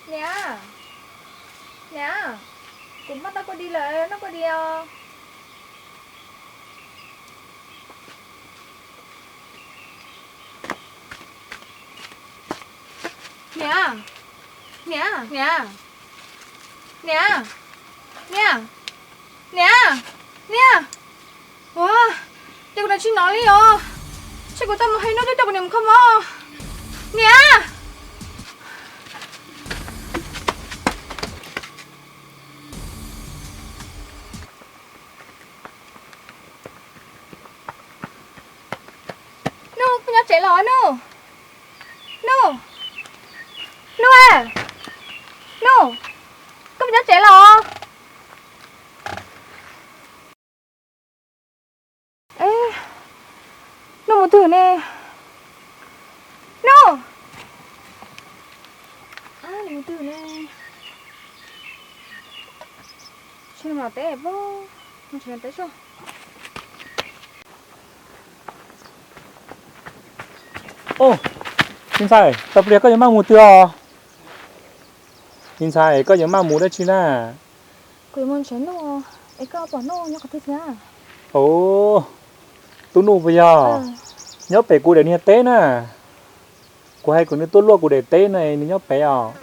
Niam, niam, kuv npaj tau kua dis lawm, noj kua dis os. Niam, niam, niam, niam, niam, niam, niam. Ua, ces kuv niam tsis hnov li os. Ces kuv tau mus hais noj twb tau kuv niam mus kho mob. Niam! Nuj, koj nyob tsev los Nuj? Nuj, Nuj, Nuj, koj puas nyob tsev los? Nuj mus twg ne? Nuj, mus twg ne? Tsis los teb, tsis los teb soj. Me ntxhais, tau pliag koj yuav maj mus twg os? Me ntxhais, koj yuav maj mus dab tsi na? Kuv yuav mus nrhiav Nuj, es koj pom Nuj nyob qhov twg thiab? Tub Nuj puas yog? Nyob pem kuv daim niag teb na. Kuv hais kom nws tuaj luaj kuv daim teb na, nws nyob pem os.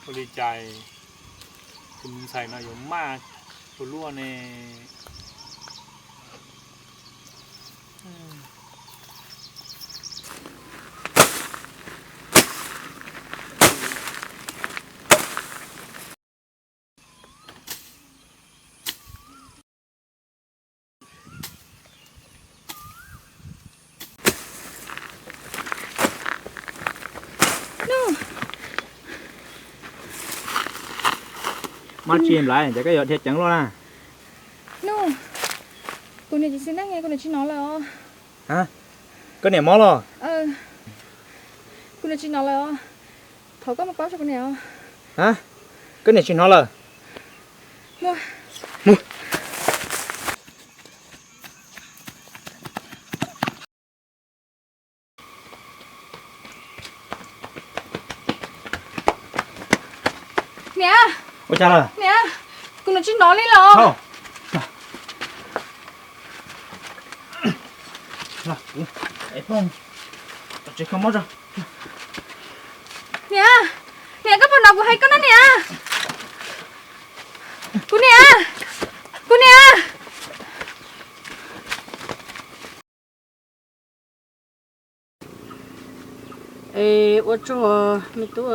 Ua li cas tus me ntxhais no yuav maj ua luaj ne? Mob tsis nplaiv ces koj yuav dhia ceev luaj na. Nuj, kuv niam tsis xis neej, kuv niam tsis hnov lawm os. Koj niam mob los? Kuv niam tsis hnov lawm os. Thov koj mus pab kuv niam. Koj niam tsis hnov lawm? Niam, ua cas lawm? Niam, kuv niam tsis hnov li los. Niam, niam, koj puas hnov kuv hais koj na niam? Kuv niam, kuv niam. Es ua tsaug me tub,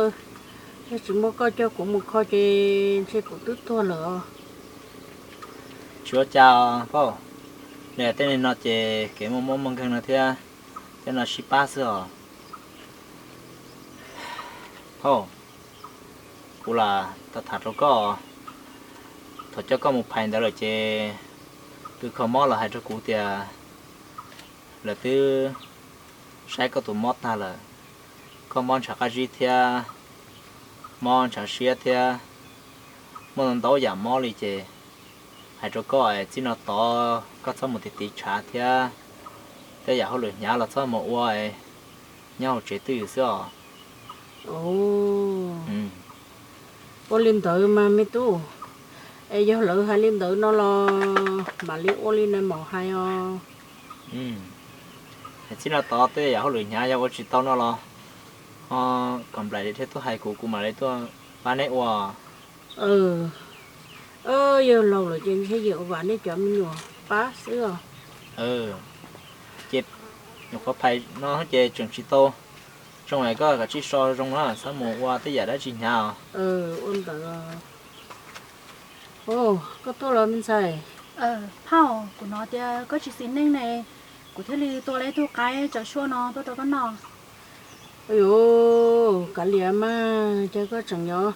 yog tsis muaj koj coj kuv mus kho ces ntshe kuv twb tuag lawm os. Tsis ua cas, phauj. Tej no ces kev muaj mob muaj nkeeg no thiab, tej no sib pab xwb os. Phauj, kuv lam tham rau koj, thaum coj koj mus phais ntawd lawm ces tus kho mob los hais rau kuv tias lawv twb saib koj tus mob tag lawm. Koj mob ntshav qab zib thiab, mob ntshav siab thiab, muaj ntau yam mob li ces hais rau koj es txij no tod koj txhob mus tiv tiv tshav thiab, tej yam hauj lwm hnyav los txhob mus ua, nyob hauv tsev twj ywm xwb os. Ua li ntawd mas me tub, es yog lawv hais li ntawd no los mam li ua li nws mam hais os. Txij no tod tej yam hauj lwm hnyav yog ua tsis tau no los ho kom nplaim li thiab tuaj hais kuv, kuv mam li tuaj pab neb ua. Yawg laus lawm ces ntshe yawm vam nej cov me nyuam pab xwb os. Ces nyuam qhuav phais no ces tseem tsis tau zoo es koj kav tsij so zoo na, txhob mus ua tej yam dab tsi hnyav os. Ua ntawd. Koj tuaj los me ntxhais? Phauj, kuv hnov tias koj tsis xis neej ne, kuv thiaj li tua lawm ib tug qaib tsaus suab no tuaj rau koj noj. Ayu, kav liam mas, cas koj tseem yuav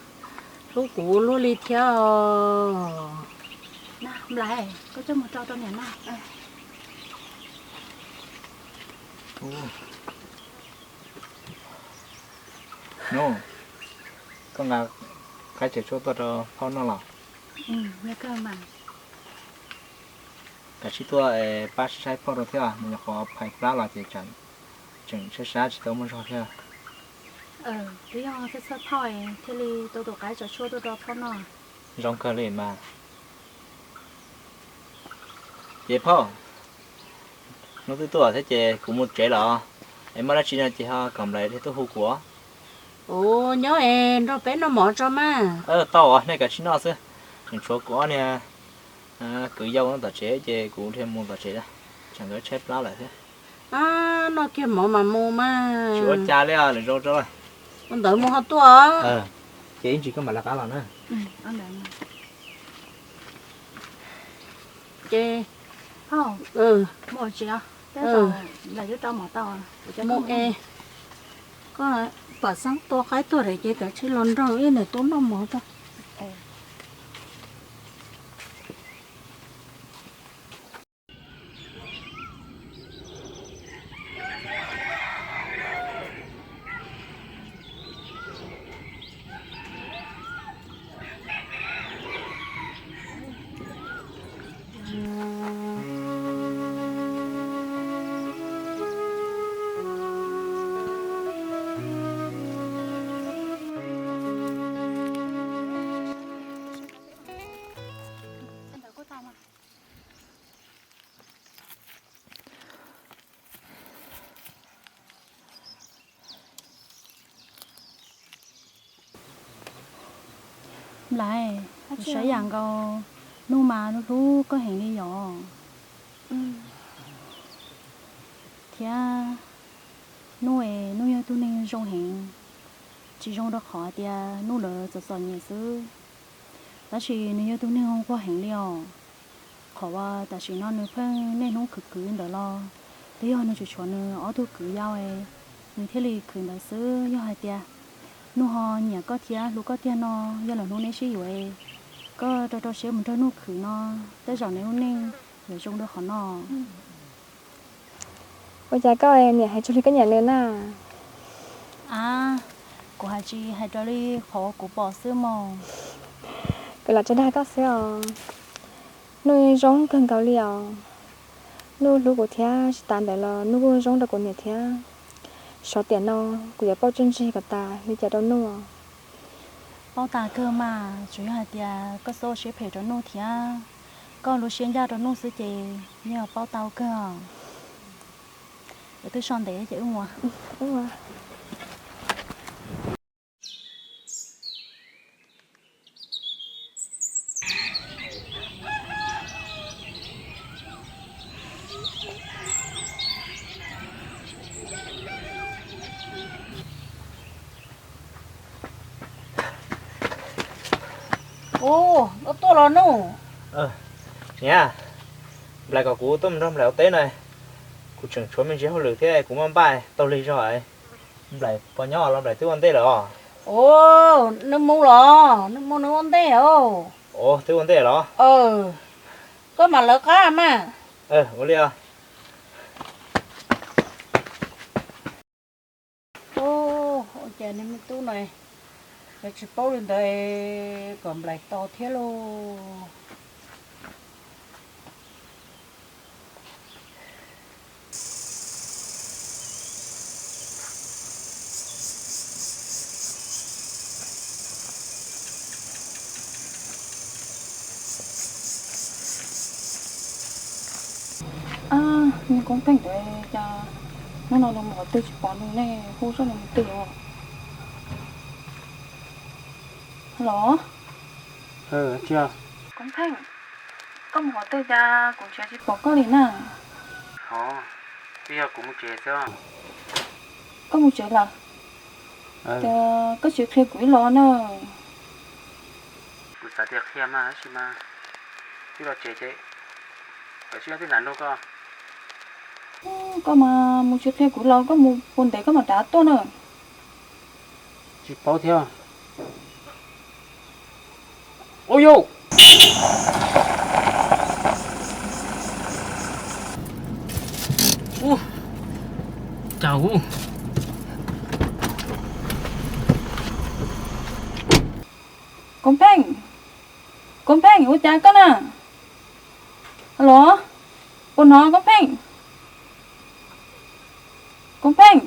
hlub kuv luaj li thiab os. Nplais, koj coj mus rau rau niam noj. Nub, koj nqa qaib tsaus suab tuaj rau phauj noj los? Kav tsij tuaj pab saib phauj rau thiab, nws nyuam qhuav phais plab los ces tseem sab sab tsis tau muaj zog thiab. Twb yog txhawj txhawj phauj thiaj li tau tus qaib tso tshuaj tuaj rau phauj noj. Zoo kawg li mas. Ces phauj, hnub twb tuaj thiab ces kuv mus tsev lawm, es muaj dab tsi no ces ho kom Nplaim thiaj tuaj hu kuv. Ua nyob es nrog peb noj mov tso mas. Tau os, nej kav tsij noj xwb, tseem tshuav kuv ob niag kwv yau nyob tom tsev ces kuv thiaj mus tom tsev, tsam nkawd tshaib plab lawm thiab. Noj kiag mov mas mus mas. Tsis ua cas li, lwm zaus tso. Ua ntawd mus ho tuaj. Ces ib ntsis koj mam lawv qab los na. Ces, phauj, mus tsis, mus es, koj pom xeeb tua qaib tuaj lawm ces kav tsij los nrog ib niam tub noj mov tso. Nplaim, kuv saib yam nkaus Nuj mas Nuj hlub koj heev li yom. Thiab Nuj es Nuj yog tug neeg zoo heev, tsis zoo rau qhov tias Nuj lawv txom txom nyem xwb, tab sis nws yog tug neeg nquag heev li os. Qhov uas tam sim no nws pheej niaj hnub khwv khwv ntawd los twb yog nws tseem tshuav nws ob tug kwv yau, nws thiaj li khwv ntawd xwb. Yog hais tias Nuj ho nyiam koj thiab hlub koj tiag no, yog lwm hnub neb sib yuav, koj rau rau siab mus nrog Nuj khwv no, tej zaum neb lub neej yuav zoo dua qhov no. Ua cas koj niam hais tsuas li koj nyiam nws na? A, kuv hais tsis hais raws li qhov kuv pom xwb mog. Kuv lam tsa dag koj xwb os. Nuj zoo kawg nkaus li os. Nuj hlub kuv thiab, tsis tas ntawd los Nuj kuj zoo rau kuv niam thiab. Xyov tiam no kuv yuav paub txiaj ntsig kom tas li cas rau Nuj. Paub tas kawg mas, tsuas yog hais tias koj txhob ua siab phem rau Nuj thiab, koj lub siab ncaj rau Nuj xwb ces yeej paub tau kawg. Twb so ntev ces wb mus. Ub, koj tuaj los Nuj? Niam, Nplaim kom kuv tuaj mus nrog Nplaim ua teb no, kuv tseem tshuav me ntsis hauj lwm thiab kuv maj npaj tau lig zog. Nplaim puas nyob los Nplaim twb ua ntej lawm os? Ub, nws mus los, nws mus nws ua ntej os. Ub, twb ua ntej los? Koj mam lawv qab mas. Ua li os. Ua cas niag me tub no, yog tsis paub li ntawd kom Nplaim tos thiab lauj. Niag Koob Pheej ntawd cas hnub no nws mus qhov twg tsis pom nws ne, hu zoj nws mus twg os. Halo. Koob Pheej, koj mus qhov twg cas kuv nrhiav tsis pom koj li na? Hov, twb yog kuv mus tsev xwb. Koj mus tsev lawm? Ces koj tsis qhia kuv ib los na. Kuv xav tias qhia mas tab sis mas twb los tsev ces koj tsis nyob twb lam nrog koj. Koj mas mus tsis qhia kuv los koj mus puas ntev koj mam rov tuaj na. Tsis paub thiab. Ua yau. Ub, cas ub. Koob Pheej, Koob Pheej, ua cas koj na? Halo. Puas hnov Koob Pheej? Koob Pheej,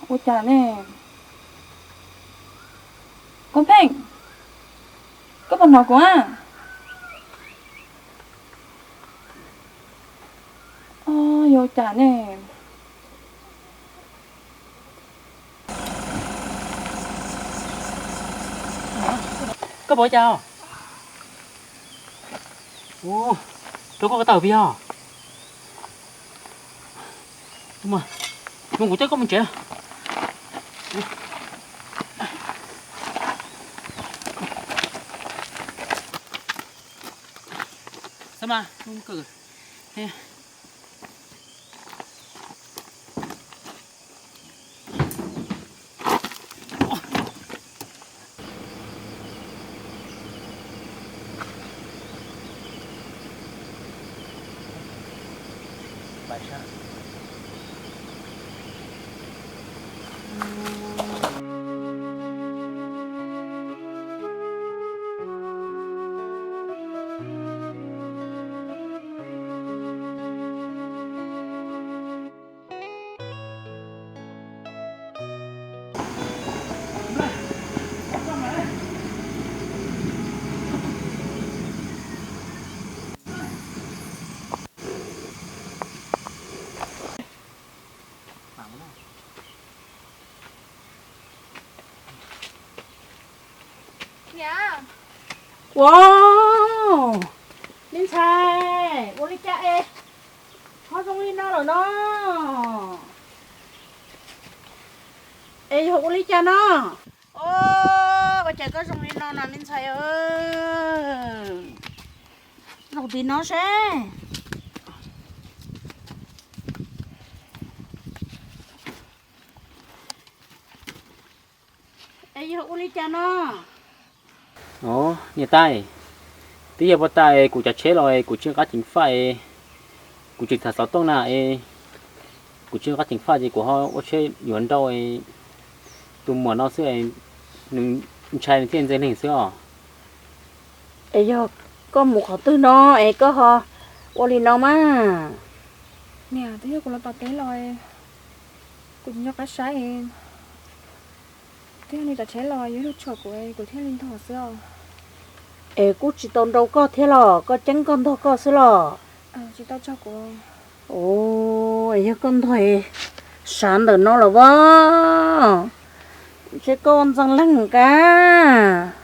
ua cas ne? Koob Pheej, koj puas hnov kuv a? Yog ua cas ne? Koj puas ua cas? Rau koj ko taw pib os. Mus, kuv coj koj mus tsev. Xav mas, Ua, me ntxhais, ua li cas es ho zoo li no lawm no? Es yog ua li cas no? Ua cas koj zoo li no no me ntxhais? Zaum tim no seb. Es yog ua li cas no? Niam tais, twb yog puag ta kuv cov tsheb los kuv tsis nco qab ceev faj, kuv tseem tham xov tooj na, kuv tsis nco qab ceev faj ces kuv ho ua tsheb yuav nrauj tus muam no xwb, nws ntshai nws thiaj ntxeev neeg xwb os. Es yog koj mus qhov twg no es koj ho ua li no mas? Niam, twb yog kuv los tom teb los, kuv tsis nco qab saib, twb yog nws cov tsheb los yuav luag tshua kuv, kuv thiaj li ntog xwb os. Es kuj tsis tau nrau koj thiab los, koj ceeb koj ntog koj xwb los? Tsis tau tshua kuv. Yog koj ntog, sav ntawm no los as, seb koj ua ntxeev leeg kab.